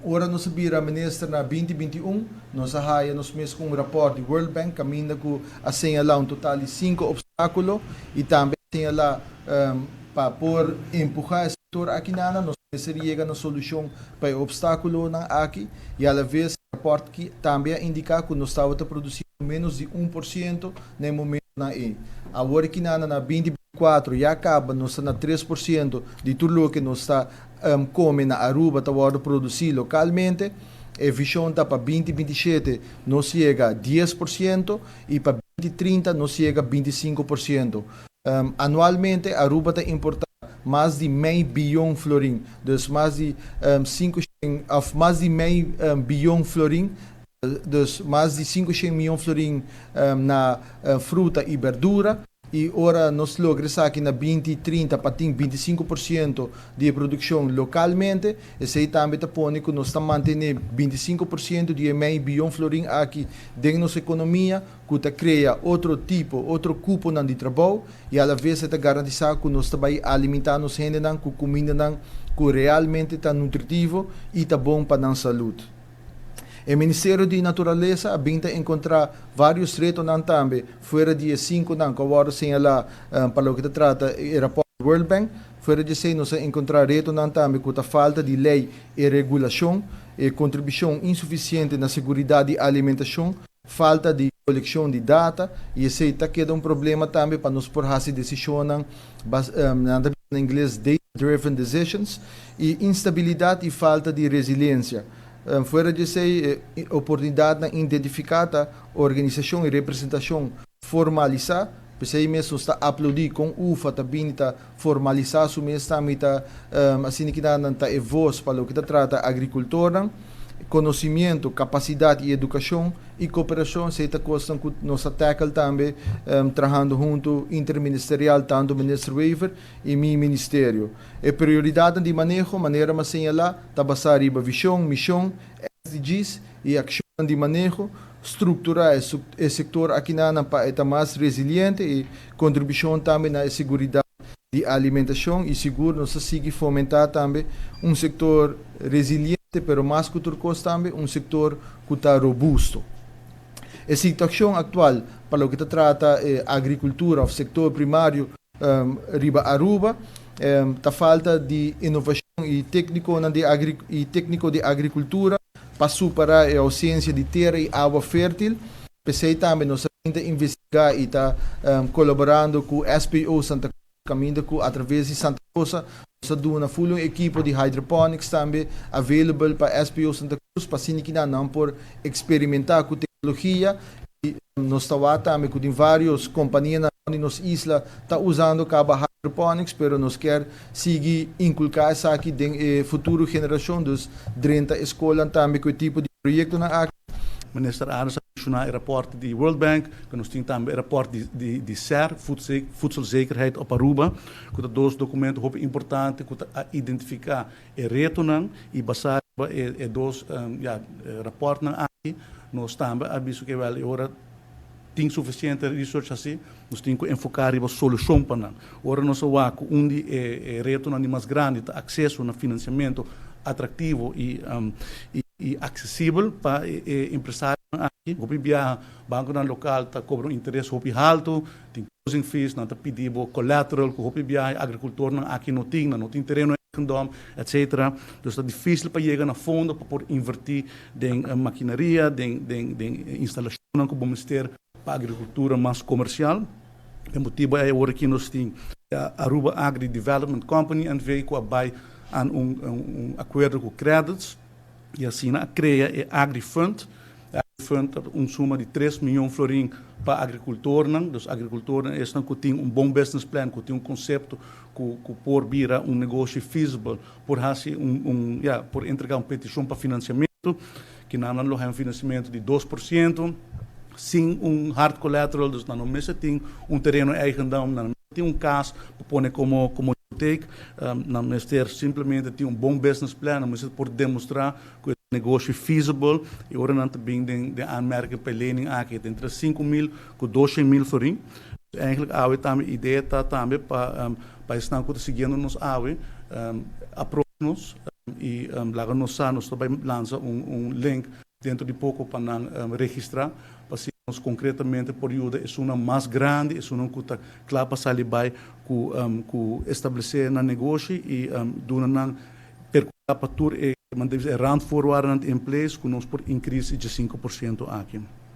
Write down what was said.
Ora nos a bira minister na 2021, nos a haya nos mes cu un rapport di World Bank caminda cu a señala un total di cinco obstaculo y tambe a señala pa por empuha e sector aki nana, nos mester yega na solucion pa e obstaculonan aki y a la vez e rapport ki tambe a indica cu nos tabata produciendo menos di 1% na e momentonan ey. Awor aki nana na 2024 ya caba nos ta na 3% di tur loke nos ta come na Aruba ta wordo produci localmente. E vision ta pa 2027 nos yega 10% y pa 2030 nos yega 25%. Anualmente Aruba ta importa mas di mei biyon florin, dus mas di 5 of mas di mei biyon florin, dus mas di 500 miyon florin na fruta y berdura. Y ora nos logra esaki na 2030 pa tin 25% di produccion localmente, esey tambe ta pone cu nos ta mantene 25% di e mei biyon florin aki den nos economia, cu ta crea otro tipo, otro cuponan di trabou, y a la vez ta garantisa cu nos ta bay alimenta nos hendenan cu cumindanan cu realmente ta nutritivo y ta bon pa nan salud. E Ministerio di Naturalesa a bin ta encontra varios retonan tambe fuera di e cinconan cu a wordo señala pa loke ta trata e rapport World Bank. Fuera di esey nos a encontra retonan tambe cu ta falta di ley y regulacion, e contribucion insuficiente na seguridad di alimentacion, falta di coleccion di data, y esey ta keda un problema tambe pa nos por haci decisionnan, nan ta bisa na ingles data-driven decisions, y instabilidad y falta di resiliencia. Fuera di esey, oportunidadnan identifica ta organisacion y representacion formalisa. P'esey mes nos ta aplaudi con UFA ta bini ta formalisa su mes tambe ta asina ki nan ta e voz pa loke ta trata agricultornan. Conocimiento, capacidad y educacion y cooperacion, esey ta cosnan cu nos ta tackle tambe trahando hunto interministerial, tanto Minister Wever y mi ministerio. E prioridadnan di maneho, manera m'a señala, ta basa riba vision, mision, SDGs y accionnan di maneho, structura e sector akinanan pa e ta mas resiliente y contribucion tambe na e seguridad di alimentacion y sigur nos ta sigui fomenta tambe un sector resiliente, pero mas cu tur cos tambe un sector cu ta robusto. E situacion actual pa loke ta trata e agricultura of sector primario riba Aruba ta falta di innovacion y tecniconan di y tecnico di agricultura pa supera e ausencia di tera y awa fertil. P'esey tambe nos ta investiga y ta colaborando cu SPO Santa Cruz, caminda cu a traves di Santa Rosa nos ta duna full un equipo di hydroponics tambe available pa SPO Santa Cruz pa asina ki nan por experimenta cu tecnologia. Y nos ta wak tambe cu tin varios compania na nos isla ta usando caba hydroponics, pero nos kier sigui inculca esaki den e futuro generacion, dus drenta e scolnan tambe cu e tipo di proyectonan aki. Minister Arends a menciona e rapport di World Bank, cu nos tin tambe e rapport di SER, Voedselzekerheid op Aruba, cu ta dos documento hopi importante cu ta identifica e retonan, y basa e dos rapportnan aki, nos tambe a bisa cu wel e ora tin suficiente research así, nos tin cu enfoca riba solucion pa nan. Ora nos a wak cu un di e retonan di mas grandi ta acceso na financiamento atractivo y accesibel pa e empresarionan aki. Hopi biaha banconan local ta cobra un interes hopi halto, tin closing fees, nan ta pidi bo collateral cu hopi biaha e agricultornan aki no tin, nan no tin tereno eigendom, etcetera. Dus ta dificil pa yega na fondo pa por inverti den maquinaria, den instalacionnan cu bo mester pa agricultura mas comercial. E motibo ey awor aki nos tin Aruba Agri Development Company NV cu a bay aan un acuerdo cu Qredits y asina a crea e Agri Fund. E Agri Fund ta un suma di 3 miyon florin pa agricultornan, dus agricultornan esnan cu tin un bon business plan, cu tin un concepto cu por bira un negoshi feasible, por haci un, ja, por entrega un peticion pa financiamento, cu nan lo haya un financiamento di 2%, sin un hard collateral, dus nan no mester tin un tereno eigendom, nan no mester tin un cas pa pone como hipoteek, nan mester simplemente tin un bon business plan, nan mester por demostra cu e negoshi feasible, y ora nan ta bin den aanmerking pa e lening aki, ta entre 5.000 cu 200.000 florin. Eigenlijk awe tambe idea ta tambe pa esnan cu ta siguiendo nos awe, approach nos. Y laga nos sa, nos tambe lansa un link dentro di poco pa nan registra, pa asina nos concretamente por yuda esunnan mas grandi, esunnan cu ta cla pa sali bay cu establece nan negoshi y duna nan percura pa tur e randvoorwaarden in place cu nos por increase 5% aki.